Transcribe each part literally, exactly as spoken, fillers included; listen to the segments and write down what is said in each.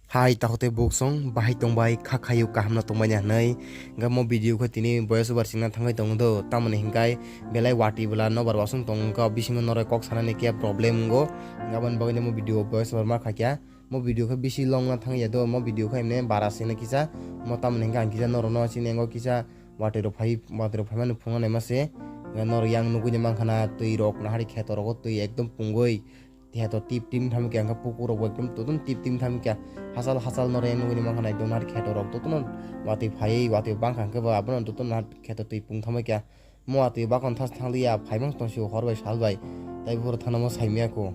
Hai takhuk tei buksong bahai tongbai kha khayu kaham no tongmani hwnwi. Hwnkhe mo video khe tini voice over singna thangwi tongo do, tamoni hwnkhe belai watwi bwla nobar wasung tongo, bisingo norok kok sanani khe problem wngo. Hwnkhe aboni bagwi mo video voice over ma kha kya. Mo video khe bisi long na thang ya do, mo video khe emne bara sene kisa, mo tamoni hwnkhe ang kisa norok no sini engo kisa watwi rok phai, watwi rok phaimani phunuknai ma se. Norok yang nugwi mankha na twi rok nahari kheto rogo twi ekdom pungwi. Kheto tip tim tham khe, hwnkhe pukur rok bo ekdom toton tip tim tham khe, hachal hachal norok yang nugwi mankha na ekdom nahari kheto rok totono watwi phaiwi watwi bangkha hwnkhe bo abono toton nahari kheto twi pung thamwi khe. Mo watwi bakon thas thangliya, phaimang tong sio hor bai sal bai. Tai buphuru thana mo saimya kho.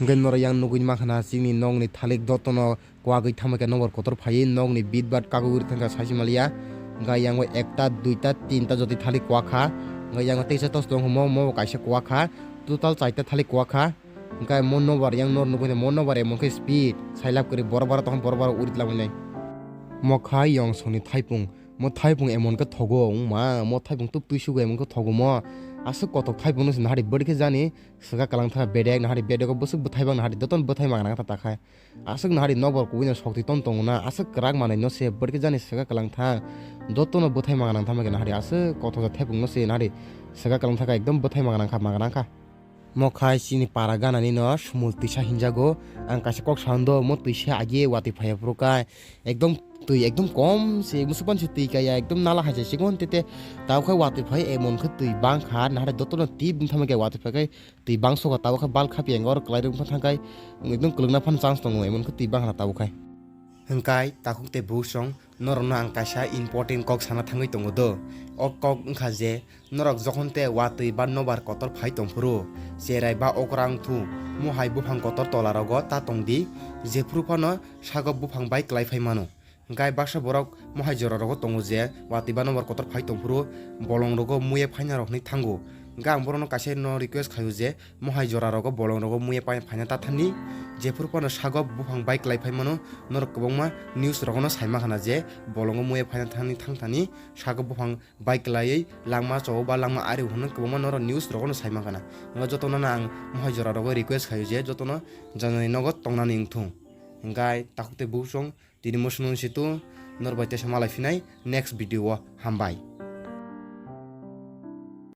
Hwnkhe norok yang nugwi mankha na chini nokni thalik jotono kwagwi thamwi khe nokbar kotor phaiwi nokni bit bat kagwi uri thangkha saisi maliya. Hwnkhe yango ekta, duita, tinta jotwi thalik kwakha. Hwnkhe yango teisa tos tong mo, mo kaisa kwakha. Total chaita thalik kwakha. Hwnkhe mo nokbar yang nor nugwi mo nokbar emon khe speed. Sailab kwrwi bora bora tong bora bora uri tlamwi nai. Mo kha yong songni thaipung. Mo thaipung emon khe thogo, wngma, mo thaipung tub twi sugo emon khe thogo mo. Aswk kothok thaipung no se nahari bwrwi khe jani swkak kwlang thangkha bedek, nahari bedego bwswk bwthai bang nahari doton bwthai mangnang ta takhai. Aswk nahari nokbar kubui no sokti ton tongo na, aswk kwrak manwi no se bwrwi khe jani swkak kwlang thang. Dotono bwthai mangnang thangma khe nahari aswk kothok ja thaipung no se nahari swkak kwlang thangkha ekdom bwthai mangnang kha mangnang kha. Mo khai chini para ganani no sumul twisa hinjago. Ang kaisa kok sa hwn do, mo twisa agi watwi phaiya phuru kai. Ekdom twi ekdom kom se, musuk pan se twi kaya, ekdom nala hai se, sikon tete. Tao khai watwi phai, emon khe twi bang kha, nahare dotono tip wng thangma khe watwi phai khai, twi bang sogo tao khai bal khapi ang oro kwlai rwng thang khai, ekdom kwlwngna phan chance tongo, emon khe twi bang kha tao khai. Hwnkhe takhuk tei buksong, norokno ang kaisa important kok sana thangwi tongo do. O kok wngkha je, norok jokhon te watwi ba nobar kotor phai tongphuru, cherai ba okra wngthu, mohai buphang kotor tola rogo ta tongdi, jephuru phano sago buphang bai klai phai mano. Hwnkhe baksa borok mohai jora rogo tongo je watwi ba nobar kotor phai tongphuru, bolong rogo muiya phaina rok hwnwi thango. Hwnkhe ang borokno kaisa no request khaio je, mohai jora rogo bolong rogo muiya pai-, phaina ta thani, jephuru phano sago buphang bai klai phai mano, norok kwbangma news rogono sai mankha na je bolongo muiya phaina thani thang thani sago buphang bai klaiwi langma chao ba langma ari hwnwi kwbangma norok news rogono sai mankha na. Hwnkhe jotono no ang mohai jora rogo request khaio je jotono janani nogo tongnani wngthung. Hwnkhe takhuk tei buksong tini musuno situ norok bai teisa malai phinai next video o, hambai.